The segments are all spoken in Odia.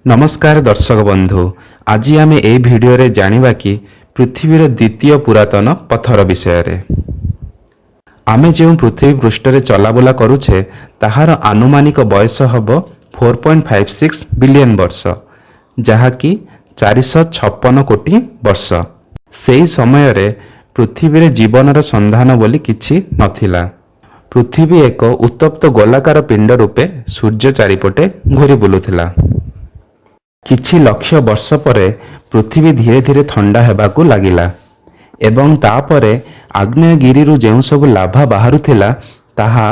ନମସ୍କାର ଦର୍ଶକ ବନ୍ଧୁ, ଆଜି ଆମେ ଏହି ଭିଡ଼ିଓରେ ଜାଣିବା କି ପୃଥିବୀର ଦ୍ୱିତୀୟ ପୁରାତନ ପଥର ବିଷୟରେ। ଆମେ ଯେଉଁ ପୃଥିବୀ ପୃଷ୍ଠରେ ଚଲାବୁଲା କରୁଛେ, ତାହାର ଆନୁମାନିକ ବୟସ ହେବ 4.56 ବିଲିୟନ ବର୍ଷ, ଯାହାକି 456 କୋଟି ବର୍ଷ। ସେହି ସମୟରେ ପୃଥିବୀରେ ଜୀବନର ସନ୍ଧାନ ବୋଲି କିଛି ନଥିଲା। ପୃଥିବୀ ଏକ ଉତ୍ତପ୍ତ ଗୋଲାକାର ପିଣ୍ଡ ରୂପେ ସୂର୍ଯ୍ୟ ଚାରିପଟେ ଘୂରି ବୁଲୁଥିଲା। କିଛି ଲକ୍ଷ ବର୍ଷ ପରେ ପୃଥିବୀ ଧୀରେ ଧୀରେ ଥଣ୍ଡା ହେବାକୁ ଲାଗିଲା ଏବଂ ତାପରେ ଆଗ୍ନେୟଗିରିରୁ ଯେଉଁ ସବୁ ଲାଭା ବାହାରୁଥିଲା, ତାହା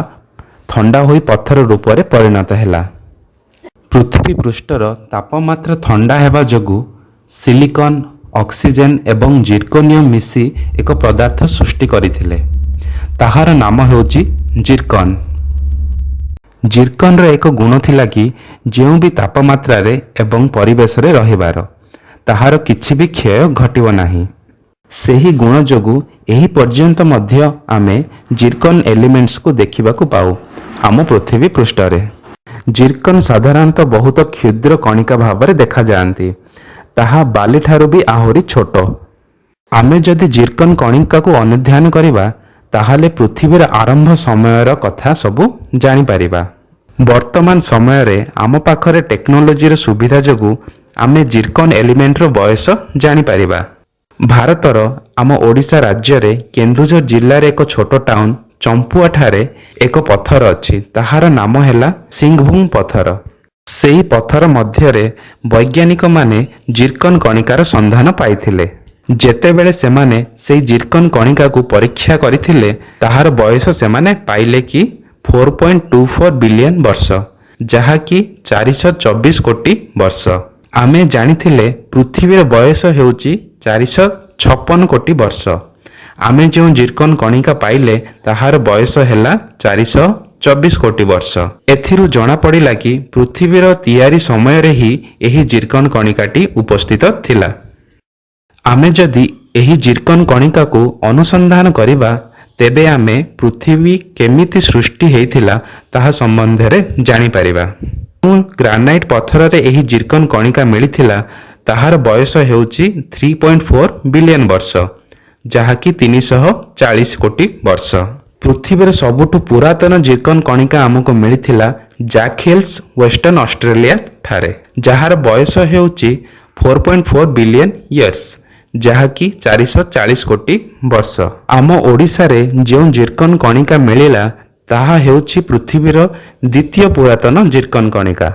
ଥଣ୍ଡା ହୋଇ ପଥର ରୂପରେ ପରିଣତ ହେଲା। ପୃଥିବୀ ପୃଷ୍ଠର ତାପମାତ୍ରା ଥଣ୍ଡା ହେବା ଯୋଗୁଁ ସିଲିକନ୍, ଅକ୍ସିଜେନ୍ ଏବଂ ଜିର୍କୋନିୟମ୍ ମିଶି ଏକ ପଦାର୍ଥ ସୃଷ୍ଟି କରିଥିଲେ। ତାହାର ନାମ ହେଉଛି ଜିର୍କନ୍। ଜିର୍କନ୍ର ଏକ ଗୁଣ ଥିଲା କି ଯେଉଁ ବି ତାପମାତ୍ରାରେ ଏବଂ ପରିବେଶରେ ରହିବାର, ତାହାର କିଛି ବି କ୍ଷୟ ଘଟିବ ନାହିଁ। ସେହି ଗୁଣ ଯୋଗୁଁ ଏହି ପର୍ଯ୍ୟନ୍ତ ମଧ୍ୟ ଆମେ ଜିର୍କନ୍ ଏଲିମେଣ୍ଟସକୁ ଦେଖିବାକୁ ପାଉ ଆମ ପୃଥିବୀ ପୃଷ୍ଠରେ। ଜିର୍କନ୍ ସାଧାରଣତଃ ବହୁତ କ୍ଷୁଦ୍ର କଣିକା ଭାବରେ ଦେଖାଯାଆନ୍ତି। ତାହା ବାଲିଠାରୁ ବି ଆହୁରି ଛୋଟ। ଆମେ ଯଦି ଜିର୍କନ୍ କଣିକାକୁ ଅନୁଧ୍ୟାନ କରିବା, ତାହେଲେ ପୃଥିବୀର ଆରମ୍ଭ ସମୟର କଥା ସବୁ ଜାଣିପାରିବା। ବର୍ତ୍ତମାନ ସମୟରେ ଆମ ପାଖରେ ଟେକ୍ନୋଲୋଜିର ସୁବିଧା ଯୋଗୁଁ ଆମେ ଜିର୍କନ୍ ଏଲିମେଣ୍ଟର ବୟସ ଜାଣିପାରିବା। ଭାରତର ଆମ ଓଡ଼ିଶା ରାଜ୍ୟରେ କେନ୍ଦୁଝର ଜିଲ୍ଲାରେ ଏକ ଛୋଟ ଟାଉନ ଚମ୍ପୁଆଠାରେ ଏକ ପଥର ଅଛି। ତାହାର ନାମ ହେଲା ସିଂଭୂମ ପଥର। ସେହି ପଥର ମଧ୍ୟରେ ବୈଜ୍ଞାନିକମାନେ ଜିର୍କନ୍ କଣିକାର ସନ୍ଧାନ ପାଇଥିଲେ। ଯେତେବେଳେ ସେମାନେ ସେଇ ଜିର୍କନ୍ କଣିକାକୁ ପରୀକ୍ଷା କରିଥିଲେ, ତାହାର ବୟସ ସେମାନେ ପାଇଲେ କି 4.24 ବିଲିୟନ ବର୍ଷ, ଯାହାକି 424 କୋଟି ବର୍ଷ। ଆମେ ଜାଣିଥିଲେ ପୃଥିବୀର ବୟସ ହେଉଛି 456 କୋଟି ବର୍ଷ। ଆମେ ଯେଉଁ ଜିର୍କନ୍ କଣିକା ପାଇଲେ, ତାହାର ବୟସ ହେଲା 424 କୋଟି ବର୍ଷ। ଏଥିରୁ ଜଣାପଡ଼ିଲା କି ପୃଥିବୀର ତିଆରି ସମୟରେ ହିଁ ଏହି ଜିର୍କନ୍ କଣିକାଟି ଉପସ୍ଥିତ ଥିଲା। ଆମେ ଯଦି ଏହି ଜିର୍କନ୍ କଣିକାକୁ ଅନୁସନ୍ଧାନ କରିବା, ତେବେ ଆମେ ପୃଥିବୀ କେମିତି ସୃଷ୍ଟି ହେଇଥିଲା, ତାହା ସମ୍ବନ୍ଧରେ ଜାଣିପାରିବା। ଯେଉଁ ଗ୍ରାନାଇଟ୍ ପଥରରେ ଏହି ଜିର୍କନ୍ କଣିକା ମିଳିଥିଲା, ତାହାର ବୟସ ହେଉଛି 3.4 ବିଲିୟନ ବର୍ଷ, ଯାହାକି 340 କୋଟି ବର୍ଷ। ପୃଥିବୀର ସବୁଠୁ ପୁରାତନ ଜିର୍କନ୍ କଣିକା ଆମକୁ ମିଳିଥିଲା ଜାକ୍ ହିଲ୍ସ, ୱେଷ୍ଟର୍ଣ୍ଣ ଅଷ୍ଟ୍ରେଲିଆ ଠାରେ, ଯାହାର ବୟସ ହେଉଛି 4.4 ବିଲିୟନ ଇୟର୍ସ, ଯାହାକି 440 କୋଟି ବର୍ଷ। ଆମ ଓଡ଼ିଶାରେ ଯେଉଁ ଜିର୍କନ୍ କଣିକା ମିଳିଲା, ତାହା ହେଉଛି ପୃଥିବୀର ଦ୍ୱିତୀୟ ପୁରାତନ ଜିର୍କନ୍ କଣିକା।